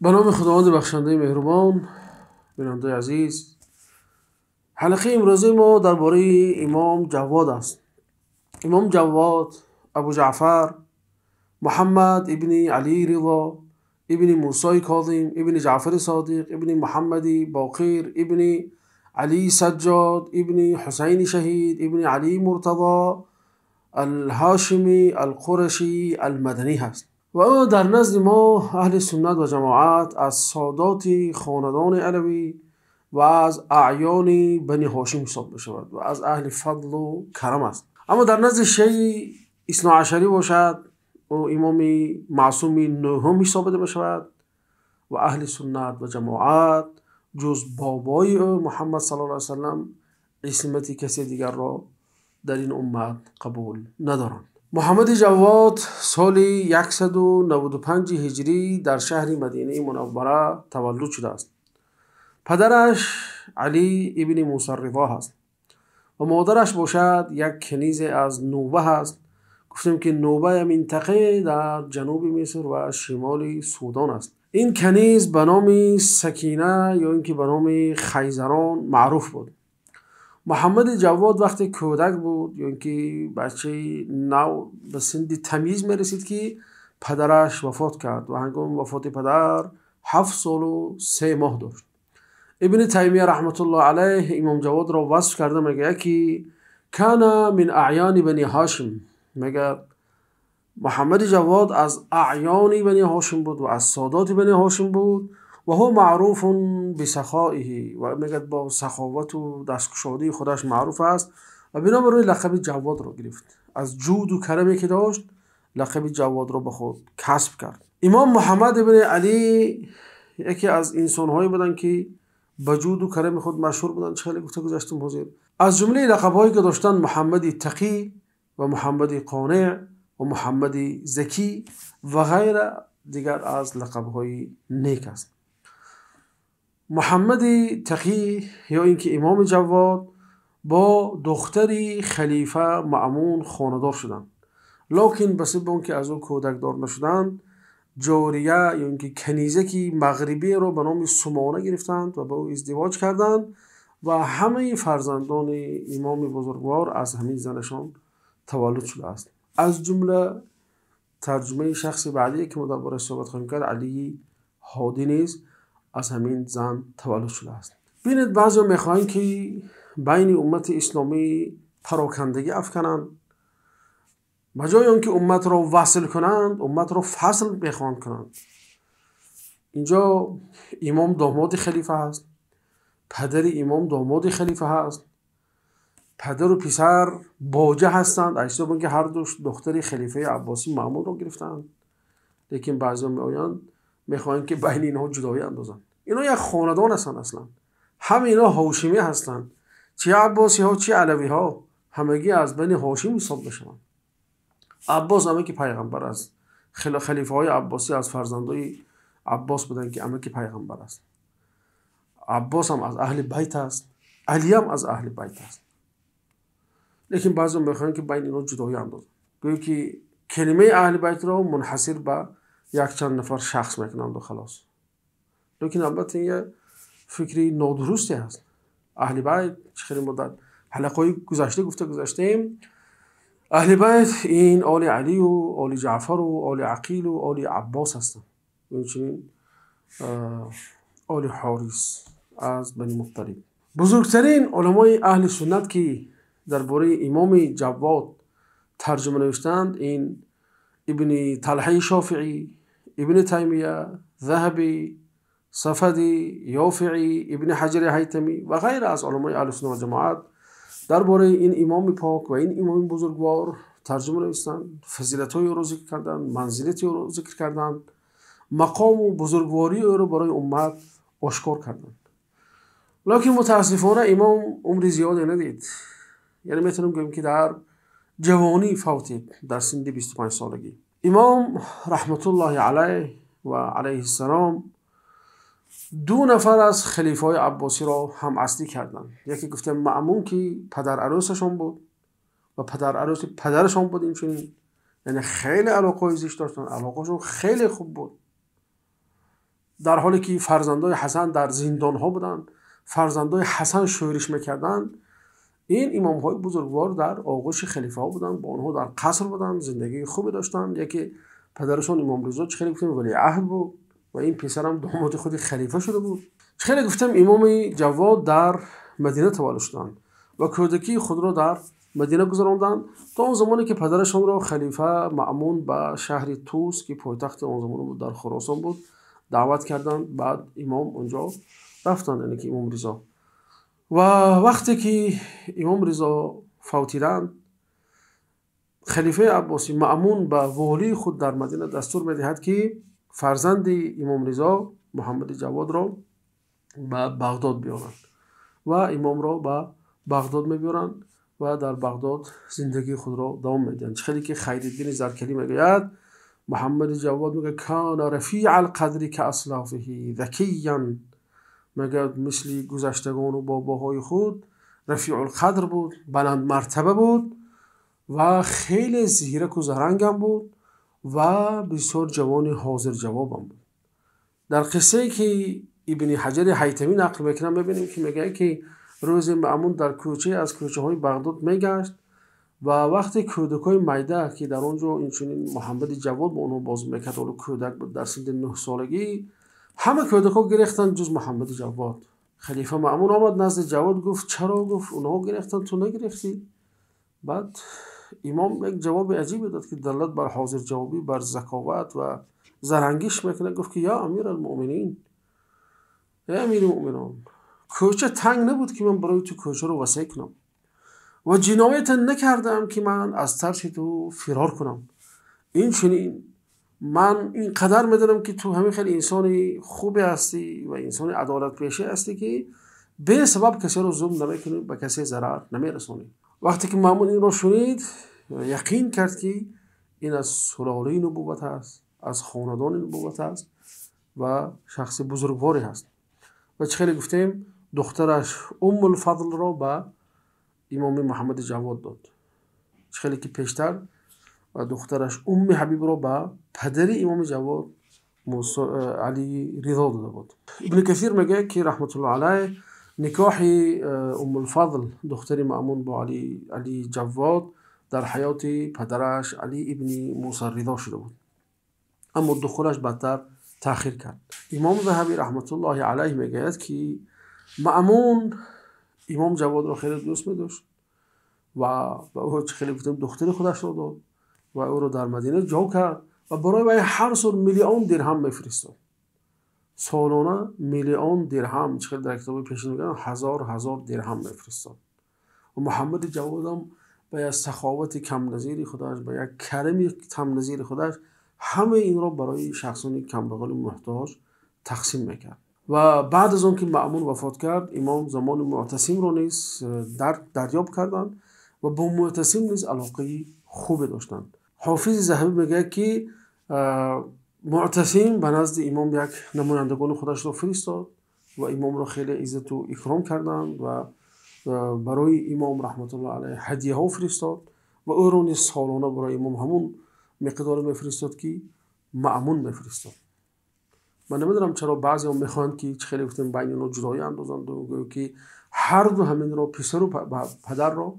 Ба номи Худованди бахшандаи меҳрубон, бинандаи азиз, ҳалқаи имрӯзаи мо дар бораи Имом Ҷавод аст. Имом Ҷавод Абу Ҷаъфар Муҳаммад ибни Алӣ Ризо ибни Мусои Козим ибни Ҷаъфари Содиқ ибни Муҳаммади Боқир ибни Алӣ Саҷҷод ибни Ҳусайни Шаҳид ибни Алӣ Муртазо Ал-Ҳошимӣ Ал-Қурашӣ Ал-Маданӣ ҳаст. Ва ӯ дар назди мо аҳли суннат ва ҷамоат аз содоти хонадони алавӣ ва аз аъёни Бани Ҳошим ҳисоб мешавад ва аз аҳли фадлу карам аст. Аммо дар назди шиаи исноашарӣ бошад, ӯ имоми маъсуми нӯҳум ҳисобида мешавад ва аҳли суннат ва ҷамоат ҷуз бобои ӯ Муҳаммад саллаллоҳу алайҳи васаллам исмати касе дигарро дар ин уммат қабул надоранд. Муҳаммади Ҷавод соли 195 ҳиҷрӣ дар шаҳри Мадинаи Мунаввара таваллуд шудааст. Падараш Алӣ ибни Мусо Ризо ҳаст ва модараш бошад як канизе аз Нуба ҳаст. Гуфтем ки Нуба як минтақае дар ҷануби Миср ва шимоли Судон аст. Ин каниз ба номи Сакина ё ин ки ба номи Хайзарон маъруф буд. Муҳаммади Ҷавод вақте кӯдак буд ё ин ки бачаи нав ба синни тамйиз мерасид, ки падараш вафот кард ва ҳангоми вафоти падар 7 солу 3 моҳ дошт. Ибни Таймия раҳматуллоҳ алайҳ Имом Ҷаводро васф карда мегӯяд, ки кана мин аъёни Бани Ҳошим. Мегӯяд Муҳаммади Ҷавод аз аъёни Бани Ҳошим буд ва аз содоти Бани Ҳошим буд ва ҳува маъруфун бисахоиҳи, ва мегӯяд бо саховату дасткушодии худаш маъруф аст ва бинобар ин лақаби Ҷаводро гирифт. Аз ҷуду караме ки дошт лақаби Ҷаводро ба худ касб кард. Имом Муҳаммад ибни Алӣ яке аз инсонҳое буданд, ки ба ҷуду карами худ машҳур буданд, чӣ хеле гуфта гузаштем ҳозир. Аз ҷумлаи лақабҳое ки доштанд Муҳаммади Тақӣ ва Муҳаммади Қонеъ ва Муҳаммади Закӣ ва ғайра дигар аз лақабҳои нек аст. Муҳаммади Тақӣ ё ин ки Имоми Ҷавод бо духтари халифа Маъмун хонадор шуданд, лекин ба сабаби он ки аз ӯ кӯдакдор нашуданд, ҷория ё ин ки канизаки мағрибиро ба номи Сумона гирифтанд ва ба ӯ издивоҷ карданд ва ҳамаи фарзандони имоми бузургвор аз ҳамин занашон таваллуд шудааст. Аз ҷумла тарҷумаи шахси баъдие ки мо дар бораи суҳбат хоҳем кард, Алии Ҳодӣ низ аз ҳамин зан таваллуд шудааст. Бинед, баъзеҳо мехоҳанд, ки байни уммати исломӣ парокандагӣ афкананд. Ба ҷои он ки умматро васл кунанд, умматро фасл мехоҳанд кунанд. Инҷо имом домоди халифа ҳаст, падари имом домоди халифа ҳаст, падару писар боҷа ҳастанд, аз ҳисоби он ки ҳар ду духтари халифаи Аббосӣ Маъмунро гирифтаанд. Лекин баъзеҳо меоянд мехоҳанд, ки байни инҳо ҷудоӣ андозанд. Инҳо як хонадон ҳастанд, аслан ҳама инҳо ҳошимӣ ҳастанд, чи аббосиҳо чи алавиҳо, ҳамагӣ аз бани Ҳошим ҳисоб мешаванд. Аббос амаки пайғамбар аст. Халифаҳои аббосӣ аз фарзандои Аббос буданд, ки амаки пайғамбар аст. Аббос ҳам аз аҳли байт аст, Алиам аз аҳли байт аст. Лекин баъзеҳо мехоҳанд, ки байни инҳо ҷудоӣ андозанд, гӯё ки калимаи аҳли байтро мунҳасир ба якчанд нафар шахс мекунанду халос. Лекин албатта ин як фикри нодурусте ҳаст. Аҳли байт, чӣ хеле мо дар ҳалақаҳои гузашта гуфта гузаштаем, аҳли байт ин оли Алию оли Ҷаъфару оли Ақилу оли Аббос ҳастанд, инчунин оли Ҳорис аз Бани Мутталиб. Бузургтарин уламои аҳли суннат, ки дар бораи имоми Ҷавод тарҷума навиштанд, ин ибни Талҳаи Шофиӣ, ибни Таймия, Заҳабӣ, Сафадӣ, Ёфиӣ, ибни Ҳаҷари Ҳайтамӣ ва ғайра аз уламои аҳли суннат ва ҷамоат дар бораи ин имоми пок ва ин имоми бузургвор тарҷума навиштанд, фазилатҳои ӯро зикр карданд, манзилати ӯро зикр карданд, мақому бузургвории ӯро барои уммат ошкор карданд. Лекин мутаассифона имом умри зиёде надид. Яъне метавонем гӯем, ки дар ҷавонӣ фавтид, дар синни 25 солагӣ. Имом раҳматуллоҳи алайҳ ва алайҳиссалом ду нафар аз халифаҳои аббосиро ҳамаслӣ карданд. Яке гуфтем Маъмун, ки падарарӯсашон буд ва падарарӯси падарашон буд, инчунин яъне хеле алоқаҳои зишт доштанд, алоқашон хеле хуб буд. Дар ҳоле ки фарзандони Ҳасан дар зиндонҳо буданд, фарзандони Ҳасан шӯриш мекарданд, ин имомҳои бузургвор дар оғӯши халифаҳо буданд, бо онҳо дар қаср буданд, зиндагии хубе доштанд. Яке падарашон Имом Ризо чӣ хеле гуфтем валиаҳд буд ва ин писарам домоди худи халифа шуда буд. Чӣ хеле гуфтем Имоми Ҷавод дар Мадина таваллуд шуданд ва кӯдакии худро дар Мадина гузаронданд то он замоне ки падарашонро халифа Маъмун ба шаҳри Тус, ки пойтахти он замон буд, дар Хуросон буд, даъват карданд. Баъд имом онҷо рафтанд, яъне ки Имом Ризо. Ва вақте ки Имом Ризо фавтиданд, халифаи Аббосӣ Маъмун ба волии худ дар Мадина дастур медиҳад, ки фарзанди Имом Ризо Муҳаммади Ҷаводро ба Бағдод биёранд ва имомро ба Бағдод мебиёранд ва дар Бағдод зиндагии худро давом медиҳанд. Чӣ хеле ки Хайриддини Заркалӣ мегӯяд, Муҳаммади Ҷавод мегӯяд кана рафиъал қадри кааслафиҳи закиян, мегӯяд мисли гузаштагону бобоҳои худ рафиъул қадр буд, баландмартаба буд ва хеле зираку зарангам буд ва бисёр ҷавони ҳозирҷавобам буд. Дар қиссае ки Ибни Ҳаҷари Ҳайтамӣ нақл мекунад, мебинем ки мегӯяд ки рӯзе Маъмун дар кӯчае аз кӯчаҳои Бағдод мегашт ва вақте кӯдакҳои майда, ки дар он ҷо инчунин Муҳаммади Ҷавод бо онҳо бозӣ мекард, ҳоло кӯдак буд дар синни 9 солагӣ, ҳама кӯдакҳо гирехтанд ҷуз Муҳаммади Ҷавод. Халифа Маъмун омад назди Ҷавод, гуфт чаро, гуфт онҳо гирехтанд, ту нагирехтӣ? Баъд имом як ҷавоби аҷибе дод, ки далолат бар ҳозирҷавобӣ, бар заковат ва зарангиш мекунад. Гуфт ки ё амиралмуъминин, эй амири муъминон, кӯча танг набуд ки ман барои ту кӯчаро васеъ кунам ва ҷинояте накардаам ки ман аз тарси ту фирор кунам. Инчунин ман ин қадар медонам ки ту ҳамин хел инсони хубе ҳастӣ ва инсони адолатпеша ҳастӣ, ки бесабаб касеро зулм намекунӣ, ба касе зарар намерасонӣ. Вақте ки Маъмун инро шунид, яқин кард ки ин аз сулолаи нубувват аст, аз хонадони нубувват аст ва шахси бузургворе ҳаст. Ва чӣ хеле гуфтем, духтараш Уммулфазлро ба имоми Муҳаммади Ҷавод дод. Чӣ хеле ки пештар ва духтараш Умми Ҳабибро ба падари имоми Ҷавод Алӣ Ризо дода буд. Ибни Касир мегӯяд ки раҳматуллоҳ алайҳ никоҳи Уммулфазл, духтари Маъмун бо Алӣ Ҷавод дар ҳаёти падараш Алӣ ибни Мусо Ризо шуда буд, аммо духулаш бадтар таъхир кард. Имом Заҳабӣ раҳматуллоҳи алайҳ мегӯяд ки Маъмун имом Ҷаводро хеле дӯст медошт ва ба ӯ чӣ хеле гуфтем духтари худашро дод ва ӯро дар Мадина ҷо кард ва барои вай ҳар сол 1 миллион дирҳам мефиристод. Солона 1 миллион дирҳам, чӣ хеле дар китоби пешин мегӯянд, ҳазор ҳазор дирҳам мефиристод. Ва Муҳаммади Ҷаводам ба як саховати камназири худаш, ба як карами камназири худаш ҳамаи инро барои шахсони камбағали муҳтоҷ тақсим мекард. Ва баъд аз он ки Маъмун вафот кард, имом замони Муътасимро низ дарёб карданд ва бо Муътасим низ алоқаи хубе доштанд. Ҳофизи Заҳабӣ мегӯяд ки Муътасим ба назди имом як намояндагони худашро фиристод ва имомро хеле иззату икром карданд ва барои имом раҳматуллоҳ алайҳ ҳадияҳо фиристод ва ӯро низ солона барои имом ҳамун миқдоре мефиристод ки Маъмун мефиристод. Ман намедонам чаро баъзеҳо мехоҳанд ки чӣ хеле гуфтем байни онҳо ҷудоӣ андозанд, гӯё ки ҳарду ҳаминро, писару падарро,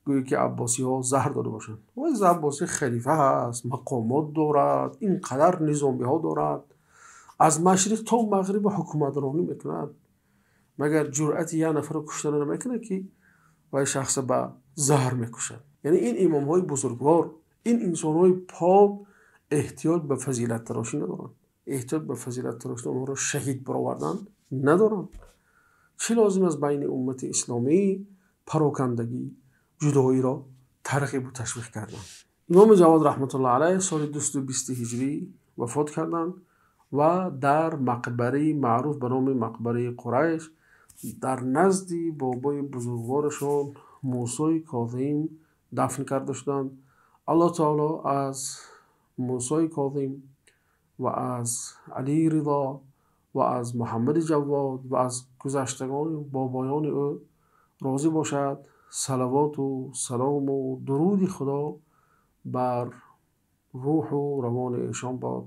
гӯё ки аббосиҳо заҳр дода бошанд. Аббосӣ халифа ҳаст, мақомот дорад, ин қадар низомиҳо дорад, аз машриқ то мағриба ҳукуматронӣ мекунад, магар ҷуръати як нафарро куштана намекунад ки вай шахса ба заҳр мекушад? Яъне ин имомҳои бузургвор, ин инсонҳои пок эҳтиёҷ ба фазилаттарошӣ надоранд, эҳтиёҷ ба фазилаттарошӣ, онҳоро шаҳид баровардан надоранд. Чӣ лозим аст байни уммати исломӣ парокандагӣ, ҷудоиро тарғибу ташвиқ кардан? Имоми Ҷавод раҳматуллоҳ алайҳ соли 220 ҳиҷрӣ вафот карданд ва дар мақбараи маъруф ба номи мақбараи Қурайш дар назди бобои бузургворашон Мусои Козим дафн карда шуданд. Аллоҳ таоло аз Мусои Козим ва аз Алии Ридо ва аз Муҳаммади Ҷавод ва аз гузаштагони бобоёни ӯ розӣ бошад. Салавоту салому дуруди Худо бар рӯҳу равони эшон бод.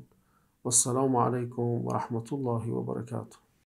Вассалому алайкум ва раҳматуллоҳи ва баракатуҳ.